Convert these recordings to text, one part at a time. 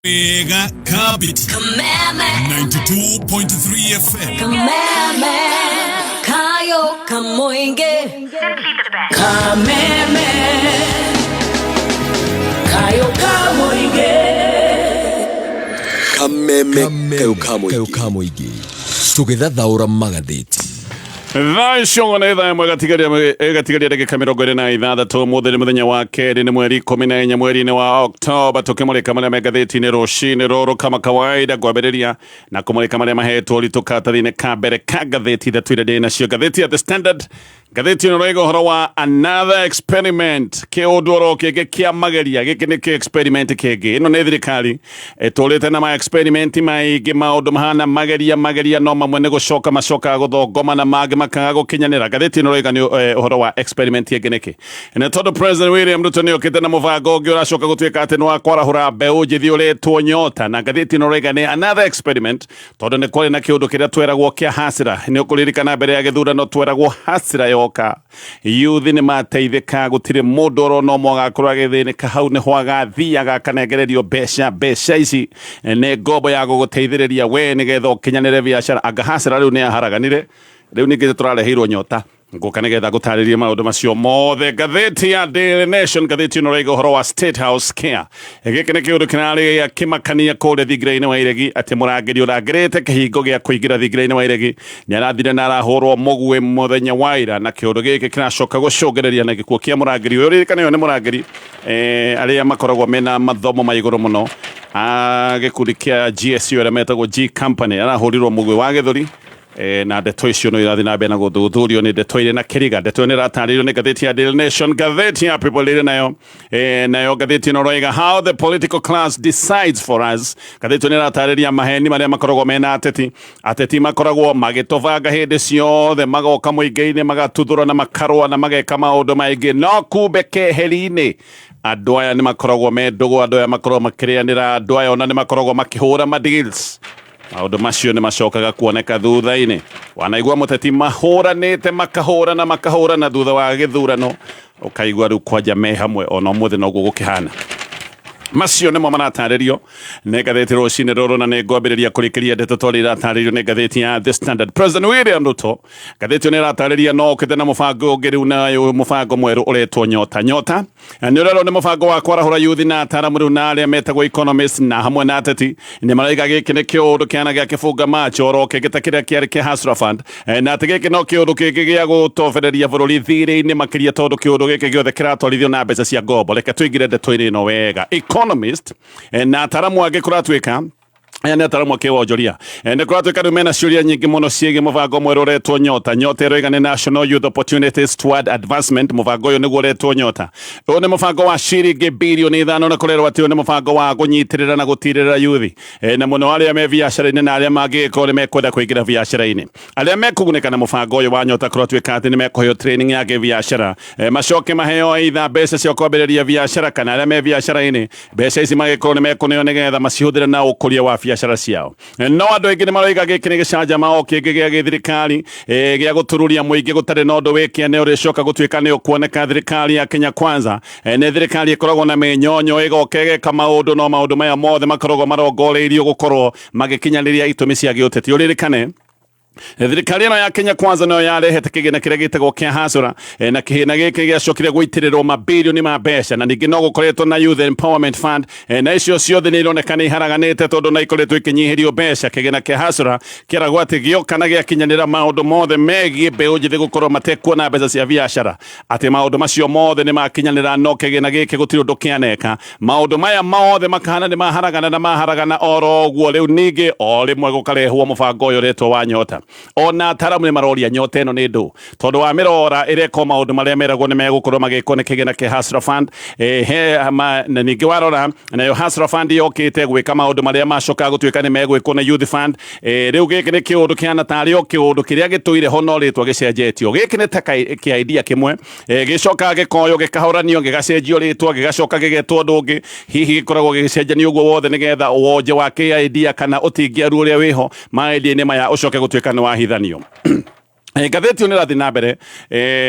Wega Kabiti Kameme 92.3 FM. Kameme Kayo Kamoinge Kameme Kayo Kamoinge. Kameme kayo kamoingĩ tũgĩthathaũra magathĩti. Thaa icio nĩ thaa ĩmwe ĩgatigaria ndagĩka 26. Ũmũthĩ nĩ mũthenya wa kerĩ, nĩ mweri 14 mweri-inĩ wa Oktoba, tũkĩmũrĩka marĩa me ngathĩti-inĩ rũcinĩ rũrũ kama kawaida, ngwambĩrĩria na kũmũrĩka marĩa mahetwo ũritũ karatathi-inĩ ka mbere ka ngathĩti ithatũ iria ndĩ nacio. Ngathĩti ya The Standard, ngathĩti ĩno ĩroiga ũhoro wa another experiment, kĩũndũ oro kĩngĩ kĩa mageria. Gĩkĩ nĩ kĩ experiment kĩngĩ. Ĩno nĩ thirikari ĩtũrĩte na ma experiment maingĩ, maũndũ mahana mageria mageria, no mamwe nĩ gũcoka macokaga gũthongoma na mangĩ makaga gũkinyanĩra. Ngathĩti ĩno ĩroiga nĩ ũhoro wa experiment ĩngĩ. Nĩkĩ? Nĩ tondũ President William Ruto nĩ okĩte na mũbango ũngĩ ũracoka gũtuĩka atĩ nĩ wa kwarahũra mbeũ njĩthĩ ũretwo Nyota, na ngathĩti ĩno ĩroiga nĩ another experiment tondũ nĩ kwarĩ na kĩũndũ kĩrĩa tweragwo kĩa hasira. Nĩ ũkũririkana mbere ya gĩthurano tweragwo hasira yoka youth nĩ mateithĩka, gũtirĩ mũndũ orona ũmwe agakorwo agĩthĩnĩka. Hau nĩho agathiaga akanengererio mbeca. Mbeca ici nĩ ngombo ya gũgũteithĩrĩria we nĩgetha ũkinyanĩre biacara. Anga hasira rĩu nĩ yaharaganire, rĩu ningĩ tũrareheirwo Nyota. Ngũka nĩgetha ngũtarĩrie maũndũ macio mothe. Ngathĩti ya Daily Nation, ngathĩti ĩno ĩraiga ũhoro wa State House Care. Gĩkĩ nĩ kĩũndũ kĩrarĩ gĩa kĩmakania kũrĩa thingira-inĩ wa iregi, atĩ mũrangĩri ũrangĩrĩte kĩhingo gĩa kũingĩra thingira-inĩ wa iregi nĩ arathire na arahũrwo mũguĩ mũthenya wa ira, na kĩũndũ gĩkĩ kĩracoka gũcũngĩrĩria na gĩkuũ kĩa mũrangĩri ũyũ. Ririkana ũyũ nĩ mũrangĩri arĩa makoragwo mena mathomo ma igũrũ mũno a gĩkundi kĩa GSU arĩa metagwo G Company, arahũrirwo mũguĩ wa gĩthũri. Na ndeto icio no irathiĩ na mbere na gũthuthurio, nĩ ndeto irĩ na kĩriga. Ndeto ĩyo nĩ ĩratarĩrio nĩ ngathĩti ya Daily Nation. Ngathĩti ya People Daily nayo, nayo ngathĩti ĩno ĩroiga "How the political class decides for us". Ngathĩti ĩyo nĩ ĩratarĩria maheni marĩa makoragwo mena ateti. Ateti makoragwo magĩtũbanga hĩndĩ ciothe, magoka mũingĩ-inĩ magatuthũra na makarũa na mageka maũndũ maingĩ, no kumbe keheri-inĩ andũ aya nĩ makoragwo me ndũgũ, andũ aya makoragwo makĩrĩanĩra, andũ aya ona nĩ makoragwo makĩhũra ma deals. Maũndũ macio nĩ macokaga kuoneka thutha-inĩ. Wanaigua mũteti mahũranĩte, makahũrana makahũrana, thutha wa gĩthurano ũkaigua rĩu kwanja me hamwe. Ona ũmũthĩ noguo gũkĩhana. Macio nĩmo maratarĩrio nĩ ngathĩti rũcinĩ rũrũ, na nĩ ngwambĩrĩria kũrĩkĩria ndeto tondũ iratarĩrio nĩ ngathĩti ya The Standard. President William Ruto, ngathĩti ĩyo nĩ ĩratarĩria no okĩte na mũbango ũngĩ rĩu, nayo mũbango mwerũ ũretwo Nyota. Nyota nĩ ũrerwo nĩ mũbango wa kwarahũra yuthi, na ataramu rĩu na arĩa metagwo economists na hamwe na ateti nĩ maraiga gĩkĩ nĩ kĩũndũ kĩana gĩa kĩbunga macho oro kĩngĩ ta kĩrĩa kĩarĩ kĩa Hustler Fund, na atĩ gĩkĩ no kĩũndũ kĩngĩ gĩa gũtobereria bũrũri thirĩ-inĩ makĩria, tondũ kĩũndũ gĩkĩ gĩothe kĩratwarithio na mbeca cia ngombo. Reke tũingĩre ndeto-inĩ ĩno wega. Economist na ataramu angĩ kũratuĩka aya nĩ ataramu a kĩwonjoria. Nĩ kũratuĩka rĩu mena ciũria nyingĩ mũno ciĩgiĩ mũbango mwerũ ũretwo Nyota. Nyota ĩroiga nĩ National Youth Opportunities Toward Advancement. Mũbango ũyũ nĩguo ũretwo Nyota. Ũyũ nĩ mũbango wa ciringi birioni 5, na kũrerwo atĩ ũyũ nĩ mũbango wa kũnyitĩrĩra na gũtirĩrĩra yuthi, na mũno arĩa me biacara-inĩ na arĩa mangĩgĩkorwo nĩ mekwenda kũingĩra biacara-inĩ. Arĩa mekũgunĩka na mũbango ũyũ wa Nyota kũratuĩka atĩ nĩ mekũheo training ya kĩbiacara, macoke maheo either mbeca cia kwambĩrĩria biacara, kana arĩa me biacara-inĩ mbeca ici magĩkorwo nĩ mekũneo nĩgetha macihũthĩre na ũkũria wa biacara ciao. No andũ aingĩ nĩ maroiga gĩkĩ nĩ gĩcanjama o kĩngĩ gĩa gĩthirikari, gĩa gũtururia mũingĩ gũtarĩ na ũndũ wĩ kĩene ũrĩcoka gũtuĩka nĩ ũkuoneka. Thirikari ya Kenya Kwanza, nĩ thirikari ĩkoragwo na mĩnyonyo, ĩgoka ĩgeka maũndũ, no maũndũ maya mothe makoragwo marongoreirio gũkorwo magĩkinyanĩria itũmi cia gĩũteti. Ũririkane thirikari ĩno ya Kenya Kwanza nayo yarehete kĩgĩna kĩrĩa gĩtagwo kĩa hasura, na kĩgĩna gĩkĩ gĩacokire gũitĩrĩrwo mabirioni ma mbeca, na ningĩ no gũkoretwo na Youth Empowerment Fund, na icio ciothe nĩ ironeka nĩ iharaganĩte tondũ na ikoretwo ikĩnyihĩrio mbeca. Kĩgĩna kĩa hasura kĩragwo atĩ gĩoka na gĩakinyanĩra maũndũ mothe megiĩ mbeũ njĩthĩ gũkorwo matekuona mbeca cia biacara, atĩ maũndũ macio mothe nĩ makinyanĩra, no kĩgĩna gĩkĩ gũtirĩ ũndũ kĩaneka. Maũndũ maya mothe makahana nĩ maharagana na maharagana oro ũguo. Rĩu ningĩ o rĩmwe gũkarehwo mũbango ũyũ ũretwo wa Nyota. Ona ataramu nĩ maroria Nyota ĩno nĩ ndũ, tondũ wa mĩrora ĩreka maũndũ marĩa meragwo nĩ megũkorwo magĩkwo nĩ kĩgĩna kĩa Hustler Fund. He ma, na ningĩ warora nayo Hustler Fund yokĩte gwĩka maũndũ marĩa macokaga gũtuĩka nĩ megwĩkwo na Youth Fund. Rĩu gĩkĩ nĩ kĩũndũ kĩhana tarĩ o kĩũndũ kĩrĩa gĩtũire ho no rĩtwa gĩcenjetio. Gĩkĩ nĩ ta kĩa idea kĩmwe, gĩcokaga gĩkoywo, gĩkahũranio, gĩgacenjio rĩtwa, gĩgacoka gĩgetwo ũndũ ũngĩ. Hihi gĩkoragwo gĩgĩcenjanio ũguo wothe nĩgetha wonje wa kĩ idea kana ũtingiaru ũrĩa wĩho ma idea-inĩ maya ũcoke gũtuĩka nĩ wahithanio. Ngathĩti ĩyo nĩ ĩrathiĩ na mbere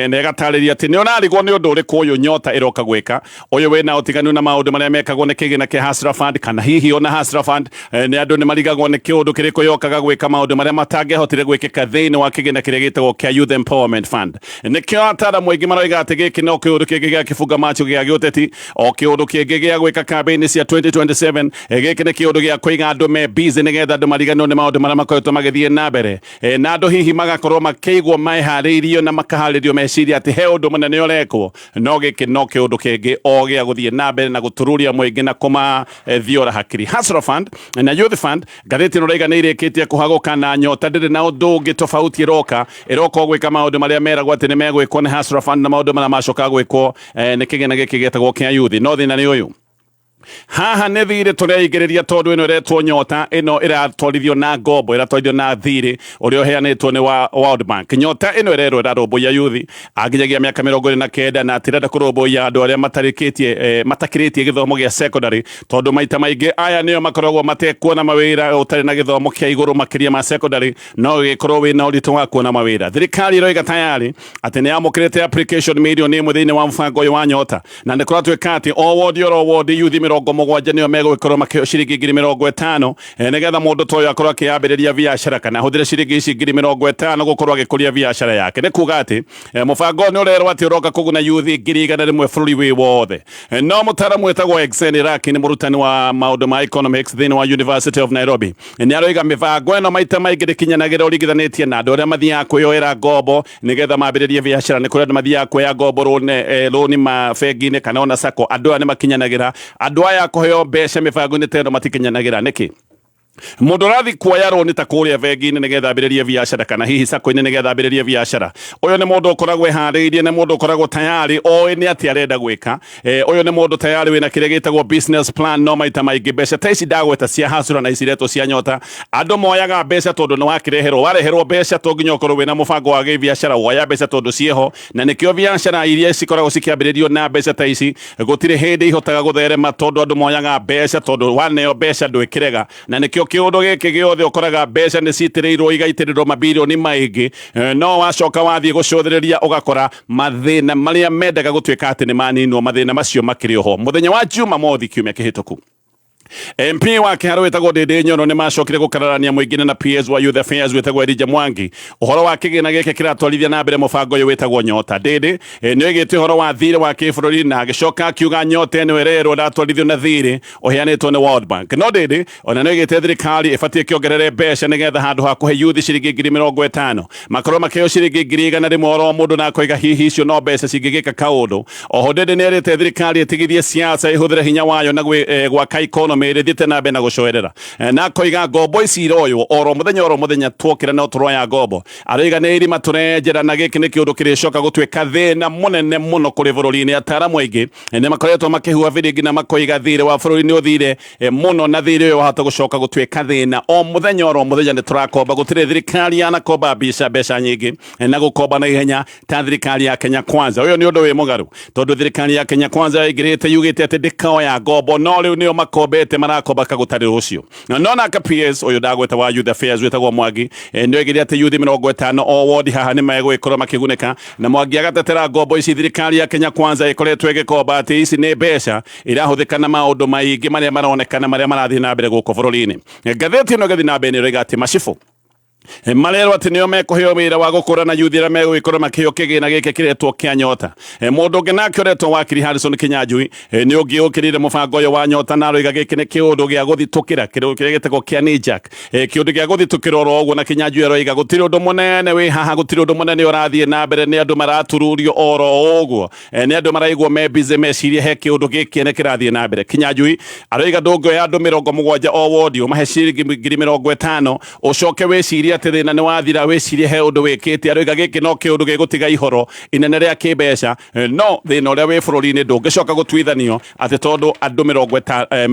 na ĩgatarĩria atĩ nĩ ũrarigwo nĩ ũndũ ũrĩkũ ũyũ Nyota ĩroka gwĩka, ũyũ wĩna ũtiganu na maũndũ marĩa mekagwo nĩ kĩgĩna kĩa Hustler Fund, kana hihi ona Hustler Fund nĩ andũ nĩ marigagwo nĩ kĩũndũ kĩrĩkũ yokaga gwĩka maũndũ marĩa matangĩahotire gwĩkĩka thĩinĩ wa kĩgĩna kĩrĩa gĩtagwo kĩa Youth Empowerment Fund. Nĩkĩo ataaramu aingĩ maroiga atĩ gĩkĩ no kĩũndũ kĩngĩ gĩa kĩbunga macho gĩa gĩũteti, o kĩũndũ kĩngĩ gĩa gwĩka kambĩini cia 2027. Gĩkĩ nĩ kĩũndũ gĩa kũiga andũ me busy nĩgetha andũ mariganĩrwo nĩ maũndũ marĩa makoretwo magĩthiĩ na mbere, na andũ hihi magakorwo makĩigwo meharĩirio na makaharĩrio meciria atĩ he ũndũ mũnene ũrekwo, no gĩkĩ no kĩũndũ kĩngĩ o gĩa gũthiĩ na mbere na gũtururia mũingĩ na kũmathiora hakiri. Hustler Fund na Youth Fund, ngathĩti ĩno raiga nĩ irĩkĩtie kũhagũka, na Nyota ndĩrĩ na ũndũ ũngĩ tofauti ĩroka, ĩroka o gwĩka maũndũ marĩa meragwo atĩ nĩ megwĩkwo nĩ Hustler Fund na maũndũ marĩa macoka gwĩkwo nĩ kĩgĩna gĩkĩ gĩtagwo kĩa youth. No thĩna nĩ ũyũ haha, nĩ thirĩ tũreingĩrĩria, tondũ ĩno ĩretwo Nyota, ĩno ĩratwarithio na ngombo, ĩratwarithio na thirĩ ũrĩa ũheanĩtwo nĩ wa World Bank. Nyota ĩno ĩrerwo ĩrarũmbũiya yuthi anginyagia mĩaka 29, na atĩ ĩrenda kũrũmbũiya andũ arĩa matarĩkĩtie matakĩrĩtie gĩthomo gĩa secondary, tondũ maita maingĩ aya nĩo makoragwo matekuona mawĩra. Ũtarĩ na gĩthomo kĩa igũrũ makĩria ma secondary, no gĩkorwo wĩna ũritũ wa kuona mawĩra. Thirikari ĩroiga tayari atĩ nĩ yamũkĩrĩte application 1,000,000 thĩinĩ wa mũbango ũyũ wa Nyota, na nĩ kũratuĩka atĩ o wodi oro wodi yuthi 70 nĩo megũgĩkorwo makĩheo ciringi 50,000, nĩgetha mũndũ ta ũyũ akorwo akĩambĩrĩria biacara kana ahũthĩre ciringi ici 50,000 gũkorwo agĩkũria biacara yake. Nĩ kuga atĩ mũbango ũyũ nĩ ũrerwo atĩ ũroka kũguna yuthi 100,000 bũrũri wĩ wothe. No mũtaaramu wĩtagwo Exen Iraki, nĩ mũrutani wa maũndũ ma economics thĩinĩ wa University of Nairobi, nĩ aroiga mĩbango ĩno maita maingĩ ndĩkinyanagĩra ũringithanĩtie na andũ arĩa mathiaga kwĩyoera ngombo nĩgetha mambĩrĩrie biacara. Nĩ kũrĩ andũ mathiaga kuoya ngombo, rũni ma bengi-inĩ kana ona sacco. Andũ aya nĩ makinyanagĩra, andũ aya kũheo mbeca mĩbango-inĩ ta ĩno matikinyanagĩra. Nĩkĩ mũndũ ũrathiĩ kuoya rũni ta kũrĩa bengi-inĩ nĩgetha ambĩrĩrie biacara, kana hihi sacco-inĩ nĩgetha ambĩrĩrie biacara? Ũyũ nĩ mũndũ ũkoragwo eharĩirie, nĩ mũndũ ũkoragwo tayari oĩ nĩ atĩ arenda gwĩka. Ũyũ nĩ mũndũ tayari wĩna kĩrĩa gĩtagwo business plan. No maita maingĩ mbeca ta ici ndagweta cia Hustler na ici iretwo cia Nyota, andũ moyaga mbeca tondũ nĩ wakĩreherwo, wareherwo mbeca. To nginya ũkorwo wĩna mũbango wa gĩbiacara, woya mbeca tondũ ciĩho. Na nĩkĩo biacara iria cikoragwo cikĩambĩrĩrio na mbeca ta ici gũtirĩ hĩndĩ ihotaga gũtherema, tondũ andũ moyaga mbeca tondũ waneo mbeca ndwĩkĩrega. Na nĩkĩo kĩũndũ gĩkĩ gĩothe ũkoraga mbeca nĩ citĩrĩirwo, igaitĩrĩrwo mabirioni maingĩ, no wacoka wathiĩ gũcũthĩrĩria ũgakora mathĩna marĩa mendaga gũtuĩka atĩ nĩ maninwo, mathĩna macio makĩrĩ oho. Mũthenya wa Jumamothi kiumia kĩhĩtũku, MP wa Kiharu wĩtagwo Ndindi Nyoro nĩ macokire gũkararania mũingĩ na PS wa Youth Affairs wĩtagwo Elijah Mwangi ũhoro wa kĩgĩna gĩkĩ kĩratwarithia na mbere mũbango ũyũ wĩtagwo Nyota. Ndindi nĩ oigĩte ũhoro wa thirĩ wa kĩbũrũri, na agĩcoka akiuga Nyota ĩno ĩrerwo ĩratwarithio na thirĩ ũheanĩtwo nĩ World Bank. No Ndindi ona nĩ oigĩte thirikari ĩbatiĩ ĩkĩongerere mbeca nĩgetha handũ ha kũhe youth ciringi 50,000, makorwo makĩheo ciringi 100,000 oro mũndũ, na akoiga hihi icio no mbeca cingĩgĩka kaũndũ. Oho Ndindi nĩ erĩte thirikari ĩtigithie siasa, ĩhũthĩre hinya wayo na gwaka economy ĩrĩthiĩte na mbere na gũcoerera. Na akoiga ngombo ici iroywo oro mũthenya oro mũthenya, twokĩra no tũroya ngombo. Aroiga nĩ irima tũrenjera, na gĩkĩ nĩ kĩũndũ kĩrĩcoka gũtuĩka thĩna mũnene mũno kũrĩ bũrũri-inĩ. Ataaramu aingĩ nĩ makoretwo makĩhua biringi na makoiga thirĩ wa bũrũri nĩ ũthire mũno, na thirĩ ũyũ wahota gũcoka gũtuĩka thĩna. O mũthenya oro mũthenya nĩ tũrakomba, gũtirĩ thirikari yanakomba mbeca nyingĩ na gũkomba na ihenya ta thirikari ya Kenya Kwanza. Ũyũ nĩ ũndũ wĩ mũgarũ, tondũ thirikari ya Kenya Kwanza yaingĩrĩte yugĩte atĩ ndĩkoya ngombo, no rĩu nĩo makombete, marakomba kagũtarĩ rũciũ. No nake PS ũyũ ndagweta wa Youth Affairs wĩtagwo Mwangi nĩ oigire atĩ yuthi 50 o wodi haha nĩ megũgĩkorwo makĩgunĩka. Na Mwangi agatetera ngombo ici thirikari ya Kenya Kwanza ĩkoretwo ĩgĩkomba, atĩ ici nĩ mbeca irahũthĩka na maũndũ maingĩ marĩa maronekana marĩa marathiĩ na mbere gũkũ bũrũri-inĩ. Ngathĩti ĩno ĩgathiĩ na mbere nĩ ĩroiga atĩ macibũ marerwo atĩ nĩo mekũheo wĩra wa gũkũrana yuthi arĩa megũgĩkorwo makĩheo kĩgĩna gĩkĩ kĩretwo kĩa Nyota. Mũndũ ũngĩ nake ũretwo wakiri Harrison Kinyanjui nĩ ũngĩ ũkĩrĩire mũbango ũyũ wa Nyota, na aroiga gĩkĩ nĩ kĩũndũ gĩa gũthitũkĩra kĩrĩa gĩtagwo kĩa knee-jerk, kĩũndũ gĩa gũthitũkĩra oro ũguo. Na Kinyanjui aroiga gũtirĩ ũndũ mũnene wĩ haha, gũtirĩ ũndũ mũnene ũrathiĩ na mbere, nĩ andũ maratururio oro ũguo, nĩ andũ maraigwo me busy mecirie he kĩũndũ gĩkĩene kĩrathiĩ na mbere. Kinyanjui aroiga ndũngĩoya andũ 70 o wodi ũmahe ciringi 50,000, ũcoke wĩcirie atĩ thĩna nĩ wathira, wĩcirie he ũndũ wĩkĩte. Aroiga gĩkĩ no kĩũndũ gĩgũtiga ihoro inene rĩa kĩmbeca, no thĩna ũrĩa wĩ bũrũri-inĩ ndũngĩcoka gũtuithanio atĩ tondũ andũ 70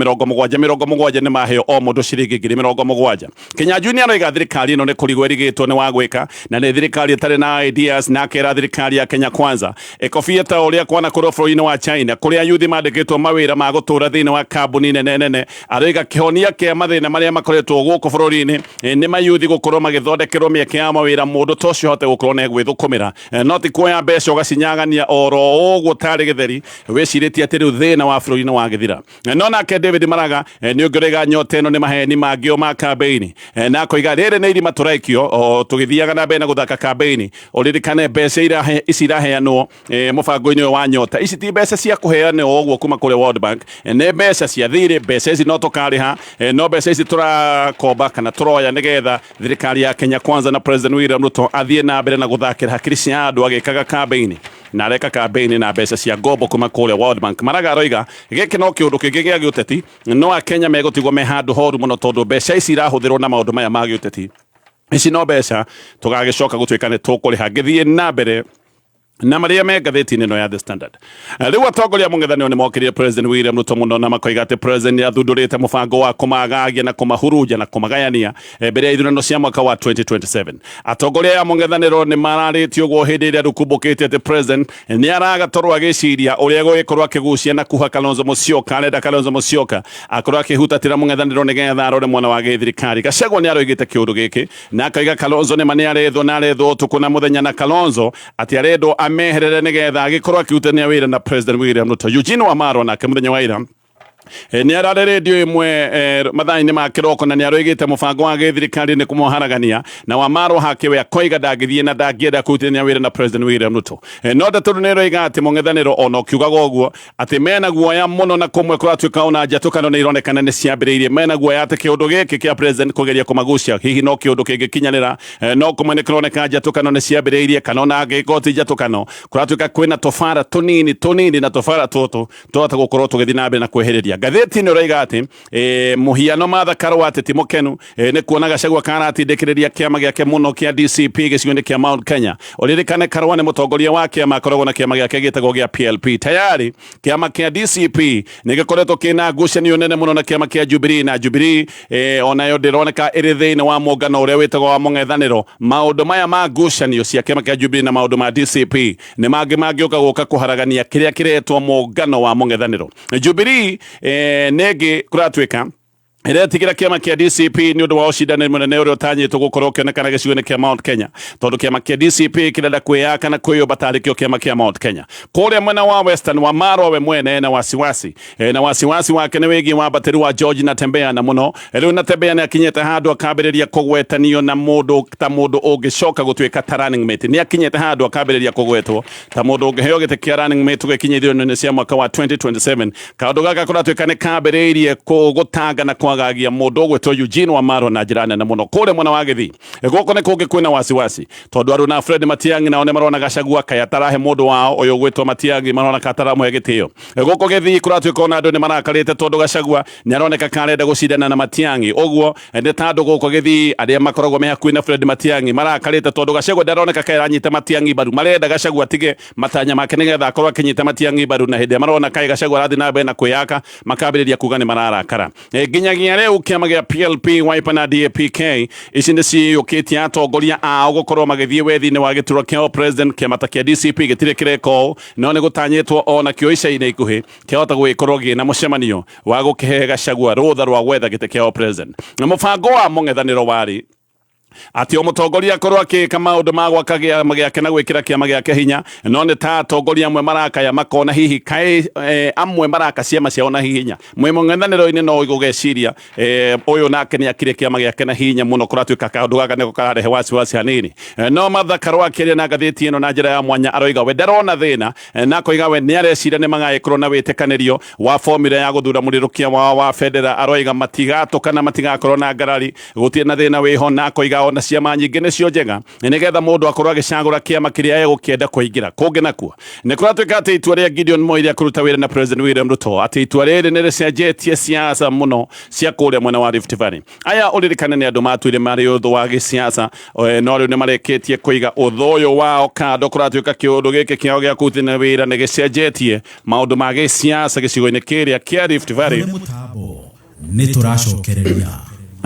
70 nĩ maheo o mũndũ ciringi 70,000. Kinyanjui nĩ aroiga thirikari ĩno nĩ kũrigwo ĩrigĩtwo nĩ wa gwĩka, na nĩ thirikari ĩtarĩ na ideas, na akera thirikari ya Kenya Kwanza ĩkobie ta ũrĩa kwanakorwo bũrũri-inĩ wa China, kũrĩa yuthi mandĩkĩtwo mawĩra ma gũtũra thĩinĩ wa kambuni nene nene. Aroiga kĩhonia kĩa mathĩna marĩa makoretwo gũkũ bũrũri-inĩ nĩ mayuthi gũkorwo magĩthondekerwo mĩeke ya mawĩra mũndũ ta ũcio ahote gũkorwo nĩ egwĩthũkũmĩra. No ti kuoya mbeca ũgacinyagania oro ũguo tarĩ gĩtheri wĩcirĩtie atĩ rĩu thĩna wa bũrũri nĩ wagĩthira. No nake David Maraga nĩ ũngĩ ũraiga nyota ĩno nĩ maheni mangĩ o ma kambĩini, na akoiga rĩrĩ nĩ irima tũraikio o tũgĩthiaga na mbere na gũthaka kambĩini. Ũririkane mbeca ici iraheanwo mũbango-inĩ ũyũ wa nyota, ici ti mbeca cia kũheanwo ũguo kuma kũrĩ World Bank, nĩ mbeca cia thirĩ. Mbeca ici no tũkarĩha, no mbeca ici tũrakomba kana tũroya nĩgetha thirikari ya Kenya Kwanza na President William Ruto athiĩ na mbere na gũthakĩra hakiri cia andũ agĩkaga kambĩini, na areka kambĩini na mbeca cia ngombo kuma kũrĩa World Bank. Maraga aroiga gĩkĩ no kĩũndũ kĩngĩ gĩa gĩũteti, no Akenya megũtigwo me handũ horu mũno tondũ mbeca ici irahũthĩrwo na maũndũ maya ma gĩũteti. Ici no mbeca tũgagĩcoka gũtuĩka nĩ tũkũrĩha. Ngĩthiĩ na mbere na marĩa me ngathĩti-inĩ ĩno ya The Standard, rĩu atongoria mũng'ethanĩro nĩ mokĩrire President William Ruto mũno na makoiga atĩ President nĩ athundũrĩte mũbango wa kũmagagia na kũmahurunja na kũmagayania mbere ya ithurano cia mwaka wa 2027. Atongoria aya mũng'ethanĩro nĩ mararĩtie ũguo hĩndĩ ĩrĩa rũkumbũkĩte atĩ President nĩ aragatorwo agĩciria ũrĩa egũgĩkorwo akĩgucia na kuha Kalonzo Musyoka. Arenda Kalonzo Musyoka akorwo akĩhutatĩra mũng'ethanĩro nĩgetha arore mwena wa gĩthirikari. Gachagua nĩ aroigĩte kĩũndũ gĩkĩ na akauga Kalonzo nĩ ma nĩ arethwo na arethwo ũtukũ na mũthenya, na Kalonzo atĩ arendwo ameherere nĩgetha agĩkorwo akĩrutania wĩra na President William Ruto. Eugene Wamalwa nake mũthenya wa ira nĩ ararĩ rĩndio ĩmwe mathaa-inĩ ma kĩroko na nĩ aroigĩte mũbango wa gĩthirikari nĩ kũmũharagania, na Wamalwa hakĩwe akoiga ndangĩthiĩ na ndangĩenda kũrutithania wĩra na President William Ruto. No ndeto nĩ ĩroiga atĩ mũng'ethanĩro ona ũkiugaga ũguo atĩ mena guoya mũno, na kũmwe kũratuĩka ona njatũkano nĩ ironekana nĩ ciambĩrĩirie. Mena guoya atĩ kĩũndũ gĩkĩ kĩa President kũgeria kũmagucia hihi no kĩũndũ kĩngĩkinyanĩra. No kũmwe nĩ kũroneka njatũkano nĩ ciambĩrĩirie, kana ona angĩkorwo ti njatũkano, kũratuĩka kwĩna tũbara tũnini tũnini, na tũbara tũtũ twahota gũkorwo tũgĩthiĩ na mbere na kwehereria. Ngathĩti ĩno ĩroiga atĩ mũhiano Martha Karua atĩ ti mũkenu nĩ kuona Gachagua karatindĩkĩrĩria kĩama gĩake mũno kĩa DCP gĩcigo-inĩ kĩa Mount Kenya. Ũririkane Karua nĩ mũtongoria wa kĩama, akoragwo na kĩama gĩake gĩtagwo gĩa PLP. Tayari kĩama kĩa DCP nĩ gĩkoretwo kĩna ngucanio nene mũno na kĩama kĩa Jubilee, na Jubilee onayo ndĩroneka ĩrĩ thĩinĩ wa mũngano ũrĩa wĩtagwo wa mũng'ethanĩro. Maũndũ maya ma ngucanio cia kĩama kĩa Jubilee na maũndũ ma DCP nĩ mangĩ mangĩũka gũka kũharagania kĩrĩa kĩretwo mũngano wa mũng'ethanĩro. Jubilee nĩ ĩngĩ kũratuĩka ĩretigĩra kĩama kĩa DCP nĩ ũndũ wa ũcindani mũnene ũrĩa ũtanyĩtwo gũkorwo ũkĩonekana gĩcigo-inĩ kĩa Mount Kenya, tondũ kĩama kĩa DCP kĩrenda kwĩyaka na kwĩyũmba tarĩ kĩo kĩama kĩa Mount Kenya. Kũrĩa mwena wa Western, wa Marwa we mwene na wasiwasi, na wasiwasi wake nĩ wĩgiĩ wambatĩru wa George Natembeya, na mũno rĩu Natembeya nĩ akinyĩte handũ akambĩrĩria kũgwetanio na mũndũ ta mũndũ ũngĩcoka gũtuĩka ta running mate. Nĩ akinyĩte handũ akambĩrĩria kũgwetwo ta mũndũ ũngĩheo gĩtĩ kĩa running mate gũgĩkinya ithurano-inĩ cia mwaka wa 2027. Kaũndũ gaka kũratuĩka nĩ kambĩrĩirie gũtanga na kwagagia mũndũ ũgwĩtwo Eugene Wamalwa na njĩra nene mũno. Kũrĩa mwena wa Gĩthii gũkũ nĩ kũngĩ kwĩna wasiwasi, tondũ Aruna na Fred Matiang'i nao nĩ marona Gachagua kaĩ atarahe mũndũ wao ũyũ ũgwĩtwo Matiang'i, marona ka ataramũhe gĩtĩo. Gũkũ Gĩthii kũratuĩka ona andũ nĩ marakarĩte tondũ Gachagua nĩ aroneka karenda gũcindana na Matiang'i. Ũguo nĩ ta andũ gũkũ Gĩthii arĩa makoragwo me hakuhĩ na Fred Matiang'i marakarĩte tondũ Gachagua ndaroneka kaĩ aranyita Matiang'i mbaru. Marenda Gachagua atige matanya make nĩgetha akorwo akĩnyita Matiang'i mbaru, na hĩndĩ ĩrĩa marona kaĩ Gachagua arathiĩ na mbere na kwĩyaka, makambĩrĩria kuga nĩ mararakara. Nginyagia rĩu kĩama gĩa PLP, Wiper na DAPK ici nĩ ciyũkĩtie atongoria ao gũkorwo magĩthiĩ wethi-inĩ wa gĩturwa kĩa president. Kĩama ta kĩa DCP gĩtirĩ kĩreka ũũ, no nĩ gũtanyĩtwo ona kĩo ica-inĩ ikuhĩ kĩahota gũgĩkorwo gĩna mũcemanio wa gũkĩhe Gachagua rũtha rwa gwetha gĩtĩ kĩa president. Na mũbango wa mũng'ethanĩro warĩ atĩ o mũtongoria akorwo akĩka maũndũ ma gwaka kĩama gĩake na gwĩkĩra kĩama gĩake hinya, no nĩ ta atongoria amwe marakaya makona hihi kaĩ amwe maraka ciama ciao na hinya mwĩ mũng'ethanĩro-inĩ, no gũgeciria ũyũ nake nĩ akire kĩama gĩake na hinya mũno. Kũratuĩka kaũndũ gaka nĩko kararehe wasiwasi hanini. No Martha Karua akĩaria na ngathĩti ĩno na njĩra ya mwanya aroiga we ndarona thĩna, na akoiga we nĩ areciria nĩ magagĩkorwo na wĩtĩkanĩrio wa formula ya gũthura mũrĩrũkia wao wa bendera. Aroiga matigatũkana, matigakorwo na ngarari, gũtirĩ na thĩna wĩho, na akoiga ona ciama nyingĩ nĩcio njega nĩgetha mũndũ akorwo agĩcagũra kĩama kĩrĩa egũkĩenda kũingĩra. Kũngĩ nakuo nĩ kũratuĩka atĩ itua rĩa Gideon Moi rĩa kũruta wĩra na President William Ruto, atĩ itua rĩrĩ nĩ rĩcenjetie siasa mũno cia kũrĩa mwena wa Rift Valley. Aya ũririkane nĩ andũ matuire marĩ ũthũ wa gĩsiasa, no rĩu nĩ marĩkĩtie kũiga ũthũ ũyũ wao kando. Kũratuĩka kĩũndũ gĩkĩ kĩao gĩa kũrutithania wĩra nĩ gĩcenjetie maũndũ ma gĩsiasa gĩcigo-inĩ kĩrĩa kĩa Rift Valley. Mũtambo nĩ tũracokereria.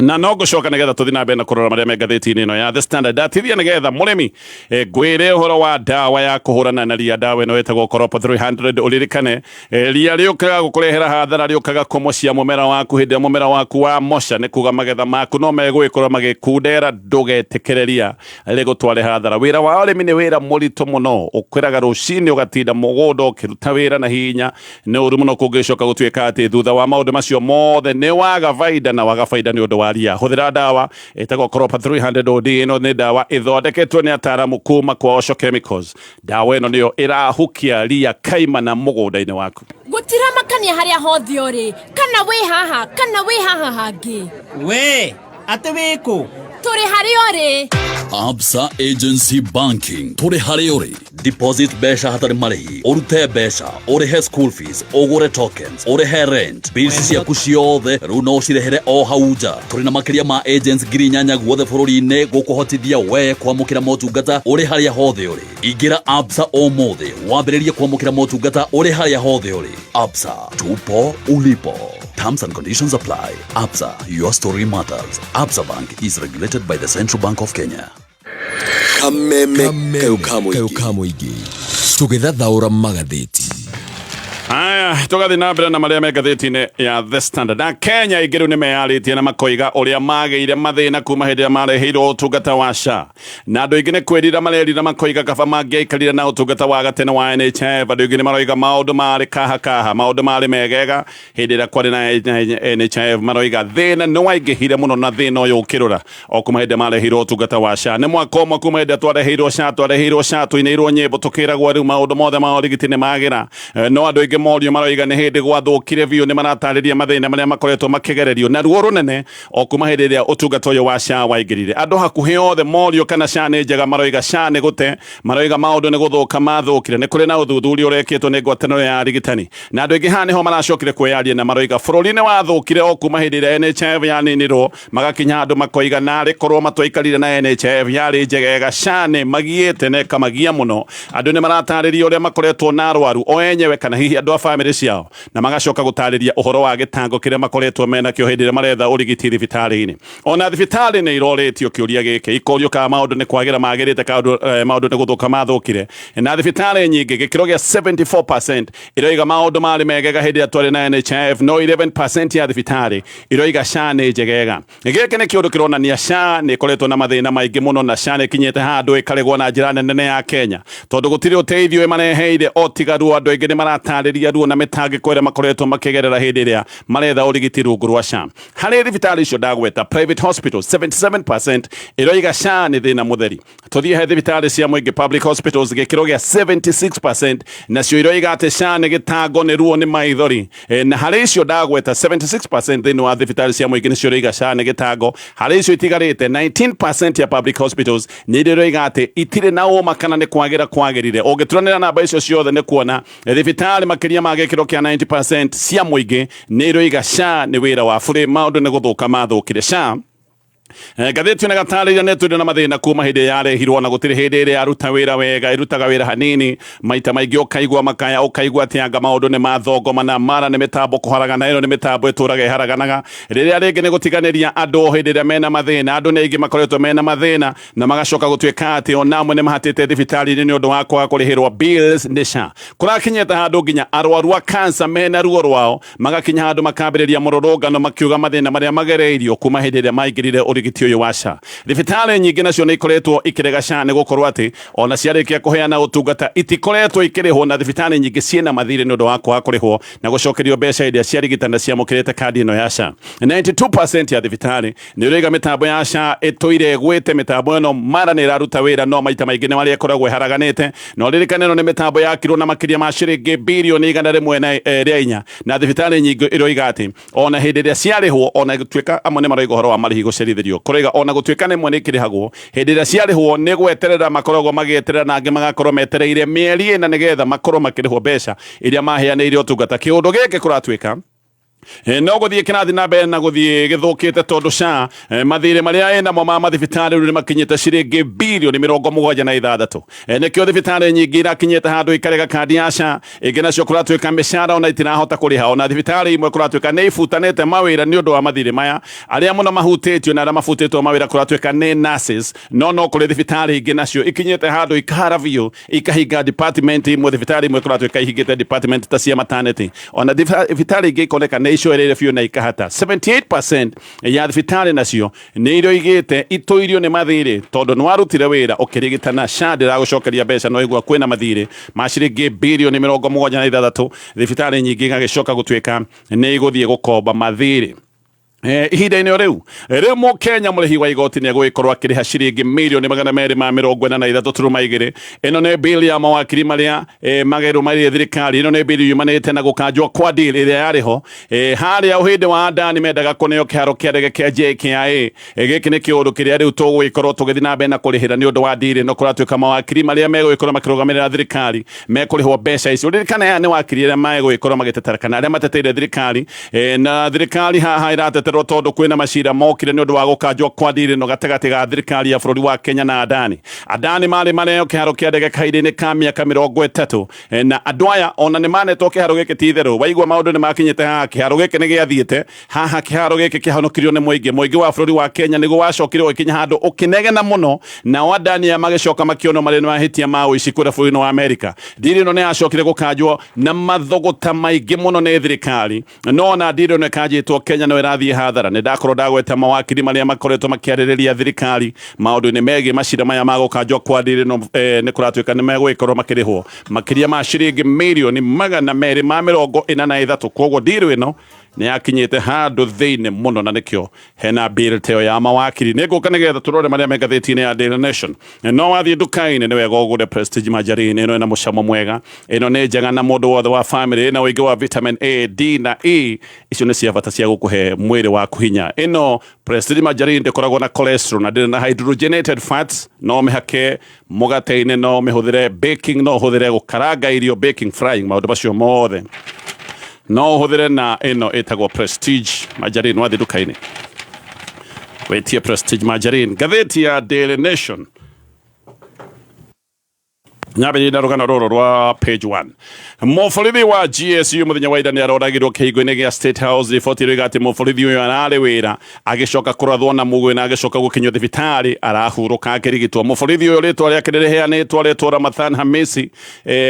Na no ngũcoka nĩgetha tũthiĩ na mbere na kũrora marĩa me ngathĩti-inĩ ĩno ya The Standard. Ndatithia nĩgetha mũrĩmi ngwĩre ũhoro wa ndawa ya kũhũrana na ria. Ndawa ĩno ĩtagwo Crop 300. Ũririkane ria rĩũkaga gũkũrehera hathara, rĩũkaga kũmocia mũmera waku. Hĩndĩ ĩrĩa mũmera waku wa moca, nĩ kuga magetha maku no megũgĩkorwo magĩkundera. Ndũgetĩkĩrĩria rĩgũtware hathara. Wĩra wa ũrĩmi nĩ wĩra mũritũ mũno, ũkwĩraga rũcinĩ ũgatinda mũgũnda ũkĩruta wĩra na hinya. Nĩ ũru mũno kũngĩcoka gũtuĩka atĩ thutha wa maũndũ macio mothe nĩ waga baida, na waga baida nĩ ũndũ wa ria. Hũthĩra ndawa ĩtagwo Crop 300 OD. Ĩno nĩ ndawa ĩthondeketwo nĩ ataaramu kuma kwa Osho Chemicals. Ndawa ĩno nĩyo ĩrahukia ria kaimana mũgũnda-inĩ waku. Gũtiramakania harĩa hothe ũrĩ, kana wĩ haha kana wĩ haha hangĩ. We atĩ wĩkũ? Tũrĩ harĩa ũrĩ. Absa Agency Banking, tũrĩ harĩa ũrĩ. Deposit mbeca hatarĩ marĩhi, ũrute mbeca, ũrĩhe school fees, ũgũre tokens, ũrĩhe rent, bills ciaku ciothe rĩu no ũcirehere o hau nja. Tũrĩ na makĩria ma agents 8,000 guothe bũrũri-inĩ gũkũhotithia we kwamũkĩra motungata ũrĩ harĩa hothe ũrĩ. Ingĩra Absa ũmũthĩ wambĩrĩrie kwamũkĩra motungata ũrĩ harĩa hothe ũrĩ. Absa, tupo ulipo. Terms and conditions apply. Absa, your story matters. Absa Bank is regulated by the Central Bank of Kenya. Kameme kayo ka mũingĩ, tũgĩthathaũra magathĩti. Aya, tũgathiĩ na mbere na marĩa me ngathĩti-inĩ ya The Standard. Na Kenya aingĩ rĩu nĩ meyarĩtie na makoiga ũrĩa magĩire mathĩna kuma hĩndĩ ĩrĩa mareheirwo ũtungata wa SHA, na andũ aingĩ nĩ kwĩrira marerira, makoiga kaba mangĩaikarire na ũtungata wa gatene wa NHIF. Andũ aingĩ nĩ maroiga maũndũ marĩ kaha kaha, maũndũ marĩ megega hĩndĩ ĩrĩa kwarĩ na NHIF. Maroiga thĩna nĩ waingĩhire mũno, na thĩna ũyũ ũkĩrũra o kuma hĩndĩ mareheirwo ũtungata wa SHA. Nĩ mwaka ũmwe kuma hĩndĩ ĩrĩa twareheirwo SHA. Twareheirwo SHA tũinĩirwo nyĩmbo, tũkĩragwo rĩu maũndũ mothe ma ũrigiti nĩ magĩra. No andũ aingĩ morio maroiga nĩ hĩndĩ gwathũkire biũ. Nĩ maratarĩria mathĩna marĩa makoretwo makĩgererio na ruo rũnene o kuma hĩndĩ ĩrĩa ũtungata ũyũ wa SHA waingĩrire. Andũ hakuhĩ othe morio kana SHA nĩ njega, maroiga SHA nĩ gũte, maroiga maũndũ nĩ gũthũka mathũkire. Nĩ kũrĩ na ũthuthuria ũrekĩtwo nĩ ngwatanĩro ya arigitani, na andũ aingĩ haha nĩho maracokire kwĩyaria na maroiga bũrũri nĩ wathũkire o kuma hĩndĩ ĩrĩa NHIF yaninirwo. Magakinya andũ makoiga narĩ korwo matwaikarire na NHIF, yarĩ njegega. SHA nĩ magiĩte na ĩkamagia mũno. Andũ nĩ maratarĩria ũrĩa makoretwo na arwaru o enyewe kana hihi andũ a bamĩrĩ ciao, na magacoka gũtarĩria ũhoro wa gĩtango kĩrĩa makoretwo menakĩo hĩndĩ ĩrĩa maretha ũrigiti thibitarĩ-inĩ. Ona thibitarĩ nĩ irorĩtio kĩũria gĩkĩ, ikorio kana maũndũ nĩ kwagĩra magĩrĩte, maũndũ nĩ gũthũka mathũkire. Na thibitarĩ nyingĩ, gĩkĩro gĩa 74% iroiga maũndũ marĩ megega hĩndĩ ĩrĩa twarĩ na NHIF, no 11% ya thibitarĩ iroiga SHA nĩ njegega. Gĩkĩ nĩ kĩũndũ kĩronania SHA nĩ ĩkoretwo na mathĩna maingĩ mũno, na SHA nĩ ĩkinyĩte handũ ĩkaregwo na njĩra nene ya Kenya, tondũ gũtirĩ ũteithio ĩmareheire o tiga ruo. Andũ aingĩ nĩ maratarĩria ruo na mĩtangĩko ĩrĩa makoretwo makĩgerera hĩndĩ ĩrĩa maretha ũrigiti rungu rwa SHA. Harĩ thibitarĩ icio ndagweta, private hospitals 77% ĩroiga SHA nĩ thĩna mũtheri. Tũthiĩ he thibitarĩ cia mũingĩ, public hospitals, gĩkĩro gĩa 76% nacio iroiga atĩ SHA nĩ gĩtango, nĩ ruo, nĩ maithori. Na harĩ icio ndagweta, 76% thĩinĩ wa thibitarĩ cia mũingĩ nĩcio iroiga SHA nĩ gĩtango. Harĩ icio itigarĩte, 19% ya public hospitals nĩ iria iroiga atĩ itirĩ na ũma kana nĩ kwagĩra kwagĩrire. Ũngĩturanĩra namba icio ciothe, nĩ kuona thibitarĩ makĩria ma gĩkĩro kĩa 90% cia mũingĩ nĩ iroiga SHA nĩ wĩra wa bũrĩ, maũndũ nĩ gũthũka mathũkire. SHA, ngathĩti ona gatarĩria nĩ tũrĩ na mathĩna kuma hĩndĩ yarehirwo, na gũtirĩ hĩndĩ ĩrĩa yaruta wĩra wega, ĩrutaga wĩra hanini. Maita maingĩ ũkaigua makaya, ũkaigua atĩ anga maũndũ nĩ mathongomana, mara nĩ mĩtambo kũharagana. Ĩno nĩ mĩtambo ĩtũraga ĩharaganaga. Rĩrĩa rĩngĩ nĩ gũtiganĩria andũ hĩndĩ ĩrĩa mena mathĩna. Andũ nĩ aingĩ makoretwo mena mathĩna na magacoka gũtuĩka atĩ ona amwe nĩ mahatĩte thibitarĩ-inĩ nĩ ũndũ wa kwaga kũrĩhĩrwo bills nĩ SHA. Kũrakinyĩte handũ nginya arwaru a cancer mena ruo rwao magakinya handũ makambĩrĩria mũrũrũngano, makiuga mathĩna marĩa magereirio kuma hĩndĩ ĩrĩa maingĩrire ũrigiti ũyũ wa SHA. Thibitarĩ nyingĩ nacio nĩ ikoretwo ikĩrega SHA, nĩ gũkorwo atĩ ona ciarĩkia kũheana ũtungata itikoretwo ikĩrĩhwo, na thibitarĩ nyingĩ ciĩna mathirĩ nĩ ũndũ wa kwaga kũrĩhwo na gũcokerio mbeca iria ciarigitana ciamũkĩrĩte kandi ĩno ya SHA. 92% ya thibitarĩ nĩ ũraiga mĩtambo ya SHA ĩtũire ĩgwĩte. Mĩtambo ĩno mara nĩ ĩraruta wĩra, no maita maingĩ nĩ marĩa ĩkoragwo ĩharaganĩte. Na ũririkane ĩno nĩ mĩtambo yakirwo na makĩria ma ciringi birioni 104, na thibitarĩ nyingĩ iroiga atĩ ona hĩndĩ ĩrĩa ciarĩhwo, ona gũtuĩka amwe nĩ maroiga ũhoro wa marĩhi gũcerithĩrio, kũroiga ona gũtuĩka nĩ mwe nĩ ikĩrĩhagwo, hĩndĩ ĩrĩa ciarĩhwo nĩ gweterera makoragwo magĩeterera, na angĩ magakorwo metereire mĩeri 4 nĩgetha makorwo makĩrĩhwo mbeca iria maheanĩire ũtungata. Kĩũndũ gĩkĩ kũratuĩka No gũthiĩ kĩrathiĩ na mbere na gũthiĩ gĩthũkĩte tondũ SHA mathirĩ marĩa ĩnamo ma mathibitarĩ rĩu nĩmakinyĩte ciringi birioni 76. Nĩkĩo thibitarĩ nyingĩ irakinyĩte handũ ikarega kandi ya SHA, ingĩ nacio kũratuĩka mĩcara ona itirahota kũrĩha, ona thibitarĩ imwe kũratuĩka nĩ ibutanĩte mawĩra nĩ ũndũ wa mathirĩ maya. Arĩa mũno mahutĩtio na arĩa mabutĩtwo mawĩra kũratuĩka nĩ nurses, no kũrĩ thibitarĩ ingĩ nacio ikinyĩte handũ ikahara biũ ikahinga department imwe. Thibitarĩ imwe kũratuĩka ihingĩte department ta cia maternity, ona thibitarĩ ingĩ ikoneka nĩ icoereire biũ na ikahata. 78% ya thibitarĩ nacio nĩ iroigĩte itũirio nĩ mathirĩ tondũ nĩ warutire wĩra ũkĩrigitana SHA ndĩragũcokeria mbeca, no igua kwĩna mathirĩ ma ciringi birioni 76. Thibitarĩ nyingĩ igagĩcoka gũtuĩka nĩ igũthiĩ gũkomba mathirĩ. Ihinda-inĩ o rĩu mũkenya mũrĩhi wa igoti nĩ egũgĩkorwo akĩrĩha ciringi mirioni 243.2. Ĩno nĩ bill ya mawakiri marĩa magerũmĩrĩire thirikari. Ĩno nĩ bill yumanĩte na gũkanjwo kwa deal ĩrĩa yarĩ ho harĩa ũhĩndĩ wa Adani mendaga kũneo kĩharo kĩa ndege kĩa JKIA. Gĩkĩ nĩ kĩũndũ kĩrĩa rĩu tũgũgĩkorwo tũgĩthiĩ na mbere na kũrĩhĩra nĩ ũndũ wa deal ĩno. Kũratuĩka mawakiri marĩa megũgĩkorwo makĩrũgamĩrĩra thirikari mekũrĩhwo mbeca icio. Ririkana aya nĩ wakiri arĩa megũgĩkorwo magĩtetera kana arĩa mateteire thirikari, na thirikari haha ĩrateterwo tondũ kwĩna macira mokire nĩ ũndũ wa gũkanjwo kwa deal ĩno gatagatĩ ga thirikari ya bũrũri wa Kenya na Adani. Adani marĩ mareo kĩharo kĩa ndege kahinda-inĩ ka mĩaka 30, na andũ aya ona nĩ manetwo kĩharo gĩkĩ ti itherũ. Waigua maũndũ nĩ makinyĩte haha, kĩharo gĩkĩ nĩ gĩathiĩte haha, kĩharo gĩkĩ kĩhonokirio nĩ mũingĩ wa bũrũri wa Kenya nĩguo wacokire ũgĩkinya handũ ũkĩnegena mũno, nao Adani aya magĩcoka makĩonwo marĩ na mahĩtia ma ũici kũrĩa bũrũri-inĩ wa Amerika. Deal ĩno nĩ yacokire gũkanjwo na mathũgũta maingĩ mũno nĩ thirikari, no ona deal ĩno ĩkanjĩtwo Kenya no ĩrathiĩ hathara. Nĩ ndakorwo ndagweta mawakiri marĩa makoretwo makĩarĩrĩria thirikari maũndũ-inĩ megiĩ macira maya ma gũkanjwo kwa deal ĩno, nĩ kũratuĩka nĩ megũgĩkorwo makĩrĩhwo makĩria ma ciringi mirioni 243. Koguo deal ĩno nĩ yakinyĩte handũ thĩinĩ mũno na nĩkĩo hena bill teo ya mawakiri. Nĩ ngũka nĩgetha tũrore marĩa me ngathĩti-inĩ ya Daily Nation. No wathiĩ nduka-inĩ nĩ wega ũgũre Prestige margarine. Ĩno ĩna mũcamo mwega, ĩno nĩ njega na mũndũ wothe wa family, ĩna ũingĩ wa vitamin A, D na E. Icio nĩ cia bata cia gũkũhe mwĩrĩ waku hinya. Ĩno Prestige margarine ndĩkoragwo na cholesterol na ndĩrĩ na hydrogenated fats. No mĩhake mũgate-inĩ, no mĩhũthĩre baking, no ũhũthĩre gũkaranga irio, baking, frying, maũndũ macio mothe no ũhũthĩre na ĩno ĩtagwo Prestige margarine. Wathiĩ nduka-inĩ wĩtie Prestige margarine. Ngathĩti ya Daily Nation nyambĩrĩria na rũgano rũrũ rwa page 1. Mũborithi wa GSU mũthenya wa ira nĩ aroragirwo kĩhingo-inĩ gĩa State House. Riboti ĩroiga atĩ mũborithi ũyũ ararĩ wĩra agĩcoka kũrathwo na mũgwĩ na agĩcoka gũkinyio thibitarĩ arahurũka akĩrigitwo. Mũborithi ũyũ rĩtwa rĩake rĩrĩheanĩtwo rĩtwo Ramadhan Hamisi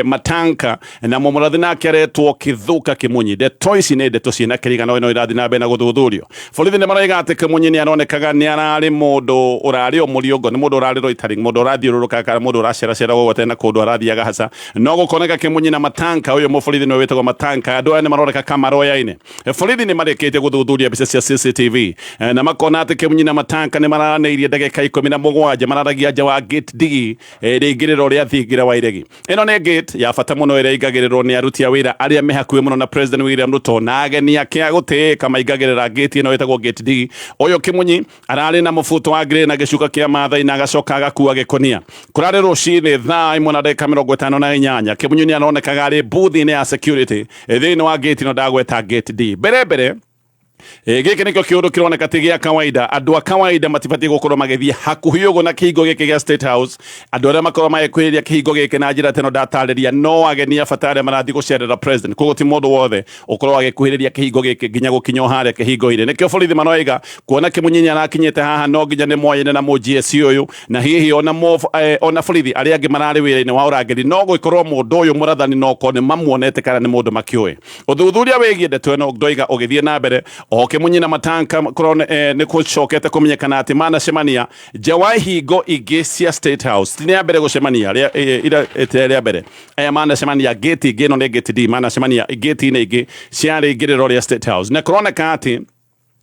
Matanka, na mũmũrathi nake aretwo Kithuka Kimunyi. Ndeto ici nĩ ndeto ciĩna kĩrigano ĩno ĩrathiĩ na mbere na gũthuthurio. Borithi nĩ maroiga atĩ Kimunyi nĩ aronekaga nĩ ararĩ mũndũ ũrarĩ o mũriũngo, nĩ mũndũ ũrarĩ loitering, mũndũ ũrathiũrũrũka kana mũndũ ũraceracera gũgwete na kũndũ arathiaga haca. No gũkoneka Kimunyi na Matanka, ũyũ mũborithi nĩwe wĩtagwo Matanka, andũ aya nĩ maroneka kamaroyaine. Borithi nĩ marĩkĩtie gũthuthuria mbica cia CCTV na makona atĩ Kimunyi na Matanka nĩ mararanĩirie ndagĩka 17 mararagia nja wa gate D rĩingĩrĩro rĩa thingira wa Iregi. Ĩno nĩ gate ya bata mũno ĩrĩa ĩingagĩrĩrwo nĩ aruti a wĩra arĩa me hakuhĩ mũno na President William Ruto na ageni ake a gũtĩĩka maingagĩrĩra gate ĩno ĩtagwo gate D. Ũyũ Kimunyi ararĩ na mũbuto wa grey na gĩcuka kĩa Maathai na agacoka agakua gĩkonia. Kũrarĩ rũcinĩ thaa 1:58. Kimunyi nĩ aronekaga arĩ booth-inĩ ya security thĩinĩ wa gate ĩno ndagweta gate D. Mbere mbere gĩkĩ nĩkĩo kĩũndũ kĩroneka ti gĩa kawaida. Andũ a kawaida matibatiĩ gũkorwo magĩthiĩ hakuhĩ ũguo na kĩhingo gĩkĩ gĩa State House. Andũ arĩa makorwo magĩkuhĩrĩria kĩhingo gĩkĩ na njĩra teno ndatarĩria no ageni a bata arĩa marathiĩ gũcerera president. Koguo ti mũndũ wothe ũkorwo agĩkuhĩrĩria kĩhingo gĩkĩ nginya gũkinya o harĩa kĩhingo-inĩ. Nĩkĩo borithi maroiga kuona Kimunyi nĩ arakinyĩte haha no nginya nĩ moyaine na mũ GSU ũyũ, na hihi ona borithi arĩa angĩ mararĩ wĩra-inĩ wa ũrangĩri no gũkorwo mũndũ ũyũ mũrathani no korwo nĩ mamuonete kana nĩ mũndũ makĩũĩ. Ũthuthuria wĩgiĩ ndeto ĩno ndoiga ũgĩthiĩ na mbere o Kimunyi na Matanka nĩ gũcokete kũmenyekana atĩ manacemania nja wa ihingo ingĩ cia State House. Ti rĩa mbere gũcemania rĩa mbere aya manacemania gate ingĩ, ĩno nĩ gate D, manacemania gate-inĩ ingĩ cia rĩingĩrĩro rĩa State House, na kũroneka atĩ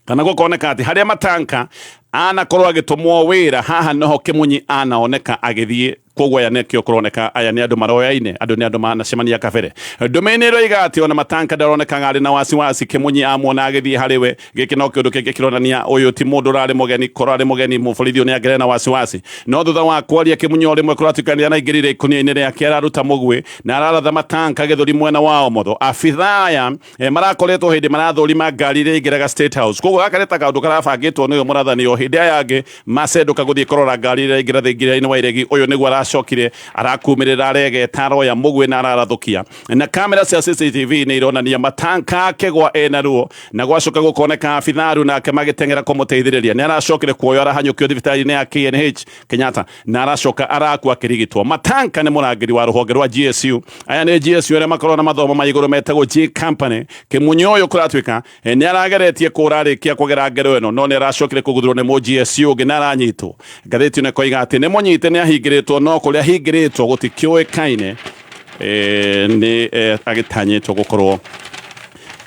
kana gũkoneka atĩ harĩa Matanka Anakorwo agĩtũmwo wĩra haha noho Kimunyi anaoneka agĩthiĩ, koguo aya nĩkĩo kũroneka aya nĩ andũ maroyaine, andũ nĩ andũ manacemania kabere. Ndũmĩrĩri ĩroiga atĩ ona Matanka ndaronekaga arĩ na wasiwasi Kimunyi amuona agĩthiĩ harĩ we. Gĩkĩ no kĩũndũ kĩngĩ kĩronania ũyũ ti mũndũ ũrarĩ mũgeni, korwo arĩ mũgeni mũborithi ũyũ nĩangĩarĩ na wasiwasi. No thutha wa kwaria Kimunyi o rĩmwe kũratuĩka nĩ araingĩrire ikũnia-inĩ rĩake araruta mũguĩ na araratha Matanka gĩthũri mwena wa ũmotho. Abithaa aya marakoretwo hĩndĩ marathũrima ngari iria ingĩraga State House, koguo gaka nĩ ta kaũndũ karabangĩtwo nĩ ũyũ mũrathani. O hĩndĩ aya angĩ macenduka gũthiĩ kũrora ngari iria ingĩra thingira-inĩ wa iregi, ũyũ nĩguo aracokire arakumĩrĩra aregeta aroya mũguĩ na ararathũkia. Na kamera cia CCTV nĩ ironania Matanka akĩgwa ena ruo, na gwacoka gũkoneka abitharu nake magĩteng'era kũmũteithĩrĩria. Nĩ aracokire kuoywo arahanyũkio thibitarĩ-inĩ ya KNH Kenyatta na aracoka arakua akĩrigitwo. Matanka nĩ mũrangĩri wa rũhonge rwa GSU. Aya nĩ GSU arĩa makoragwo na mathomo ma igũrũ metagwo G Company. Kimunyi ũyũ kũratuĩka nĩ arageretie kũra arĩkia kũgera ngero ĩno, no nĩ aracokire kũguthũrwo nĩ mũ GSU ũngĩ na aranyitwo. Ngathĩti ĩno ĩkoiga atĩ nĩ mũnyite, nĩ ahingĩrĩtwo, no kũrĩa ahingĩrĩtwo gũtikĩũĩkaine. Nĩ agĩtanyĩtwo gũkorwo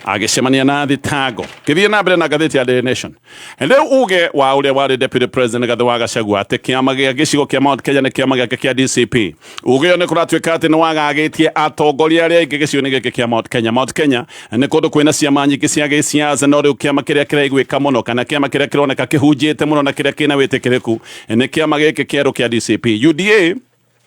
agĩcemania na thitango. Ngĩthiĩ na mbere na ngathĩti ya Daily Nation, rĩu uge wa ũrĩa warĩ deputy president Rigathĩ wa Gachagua atĩ kĩama gĩa gĩcigo kĩa Mount Kenya nĩ kĩama gĩake kĩa DCP, uge ũyũ nĩ kũratuĩka atĩ nĩ wagagĩtie atongoria arĩa aingĩ gĩcigo-inĩ gĩkĩ kĩa Mount Kenya. Mount Kenya nĩ kũndũ kwĩna ciama nyingĩ cia gĩsiasa, no rĩu kĩama kĩrĩa kĩraiguĩka mũno kana kĩama kĩrĩa kĩroneka kĩhunjĩte mũno na kĩrĩa kĩna wĩtĩkĩrĩku nĩ kĩama gĩkĩ kĩerũ kĩa DCP. UDA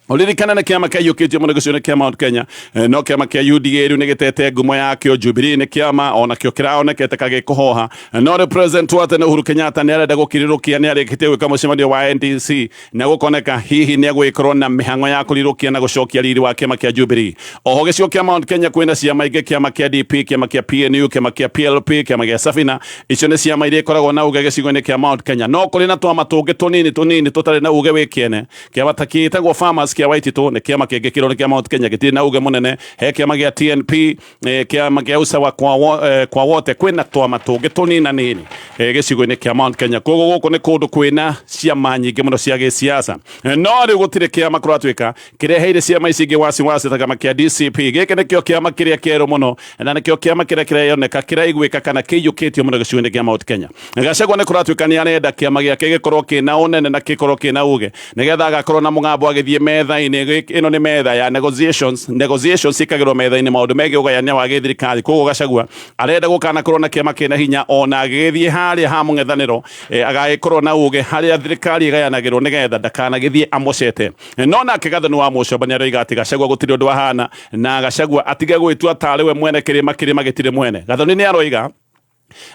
uririkana nĩ kĩama kĩaiyũkĩtio mũno gĩcigo-inĩ kĩa Mount Kenya, no kĩama kĩa UDA rĩu nĩ gĩtete ngumo yakĩo. Jubilee nĩ kĩama onakĩo kĩraonekete kagĩkũhoha, no rĩu president wa tene Uhuru Kenyatta nĩ arenda gũkirirũkia, nĩ arĩkĩtie gwĩka mũcemanio wa NDC na gũkoneka hihi nĩ egũgĩkorwo na mĩhang'o ya kũrirũkia na gũcokia riri wa kĩama kĩa Jubilee. Oho gĩcigo kĩa Mount Kenya kwĩna ciama ingĩ, kĩama kĩa DP, kĩama kĩa PNU, kĩama kĩa PLP, kĩama gĩa Safina. Icio nĩ ciama iria ikoragwo na uge gĩcigo-inĩ kĩa Mount Kenya, no kũrĩ na twama tũngĩ tũnini tũnini tũtarĩ na uge wĩ kĩene. Kĩama ta kĩtagwo Farmers kĩa Waititũ nĩ kĩama kĩngĩ kĩroneka kĩa Mount Kenya gĩtirĩ na uge mũnene. He kĩama gĩa TNP, kĩama kĩa usawa kwa wote, kwĩna twama tũngĩ tũnina nini gĩcigo-inĩ kĩa Mount Kenya. Koguo gũkũ nĩ kũndũ kwĩna ciama nyingĩ mũno cia gĩsiasa, no rĩu gũtirĩ kĩama kũratuĩka kĩreheire ciama ici ingĩ wasiwasi ta kĩama kĩa DCP. Gĩkĩ nĩkĩo kĩama kĩrĩa kĩerũ mũno na nĩkĩo kĩama kĩrĩa kĩreyoneka kĩraiguĩka kana kĩiyũkĩtio mũno gĩcigo-inĩ kĩa Mount Kenya. Gachagua nĩ kũratuĩka nĩ arenda kĩama gĩake gĩkorwo kĩna ũnene na gĩkorwo kĩna uge nĩgetha agakorwo na mũgambo agĩthiĩ metha-inĩ. Ĩno nĩ metha ya negotiations, negotiations ciĩkagĩrwo metha-inĩ maũndũ megiĩ ũgayania wa gĩthirikari. Koguo Gachagua arenda gũkanakorwo na kĩama kĩna hinya, ona agĩgĩthiĩ harĩa ha mũng'ethanĩro agagĩkorwo na uge harĩa thirikari ĩgayanagĩrwo nĩgetha ndakanagĩthiĩ amocete. No nake Gathoni wa Mũcomba nĩ aroiga atĩ Gachagua gũtirĩ ũndũ ahana, na Gachagua atige gwĩtua tarĩ we mwene kĩrĩma, kĩrĩma gĩtirĩ mwene. Gathoni nĩ aroiga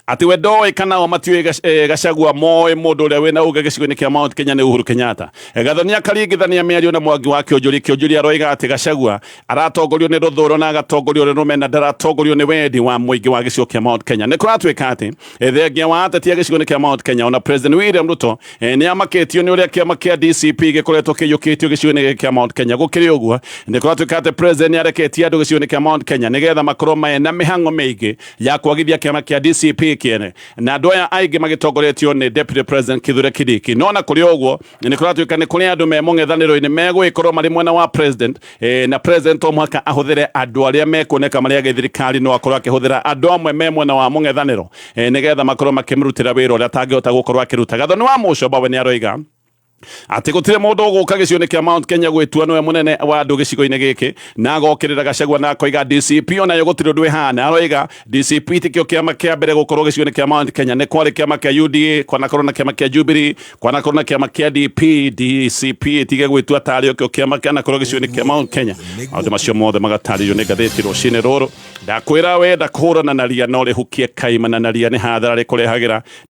atĩ we ndoĩ kana o matiũĩ Gachagua moĩ mũndũ ũrĩa wĩna uge gĩcigo-inĩ kĩa Mount Kenya nĩ Uhuru Kenyatta. Gathoni akaringithania mĩario na Mwangi wa Kĩonjũri. Kĩonjũri aroiga atĩ Gachagua aratongorio nĩ rũthũro na agatongorio nĩ rũmena, ndaratongorio nĩ wendi wa mũingĩ wa gĩcigo kĩa Mount Kenya. Nĩ kũratuĩka atĩ thengia wa ateti a gĩcigo-inĩ kĩa Mount Kenya, ona President William Ruto nĩ amakĩtio nĩ ũrĩa kĩama kĩa DCP gĩkoretwo kĩiyũkĩtio gĩcigo-inĩ gĩkĩ kĩa Mount Kenya. Gũkĩrĩ ũguo, nĩ kũratuĩka atĩ President nĩ areketie andũ gĩcigo-inĩ kĩa Mount Kenya nĩgetha makorwo mena mĩhang'o mĩingĩ ya kwagithia kĩama kĩa DCP kĩene, na andũ aya aingĩ magĩtongoretio nĩ Deputy President Kithure Kindiki. No na kũrĩ ũguo, nĩ kũratuĩka nĩ kũrĩ andũ me mũng'ethanĩro-inĩ megũgĩkorwo marĩ mwena wa president, na president to mũhaka ahũthĩre andũ arĩa mekuoneka marĩ a gĩthirikari, no akorwo akĩhũthĩra andũ amwe me mwena wa mũng'ethanĩro nĩgetha makorwo makĩmũrutĩra wĩra ũrĩa atangĩhota gũkorwo akĩruta. Gathoni wa Mũcomba we nĩ aroiga atĩ gũtirĩ mũndũ ũgũka gĩcigo-inĩ kĩa Mount Kenya gwĩtua nĩwe mũnene wa andũ gĩcigo-inĩ gĩkĩ, na agokĩrĩra Gachagua na akoiga DCP onayo gũtirĩ ũndũ ĩhana. Aroiga DCP tikĩo kĩama kĩa mbere gũkorwo gĩcigo-inĩ kĩa Mount Kenya, nĩ kwarĩ kĩama kĩa UDA, kwanakorwo na kĩama kĩa Jubilee, kwanakorwo na kĩama kĩa DP. DCP ĩtige gwĩtua tarĩ kĩo kĩama kĩanakorwo gĩcigo-inĩ kĩa Mount Kenya. Maũndũ macio mothe magatarĩrio nĩ ngathĩti rũcinĩ rũrũ. Ndakwĩra wenda kũhũrana na ria no rĩhukie kaimana, na ria nĩ hathara rĩkũrehagĩra.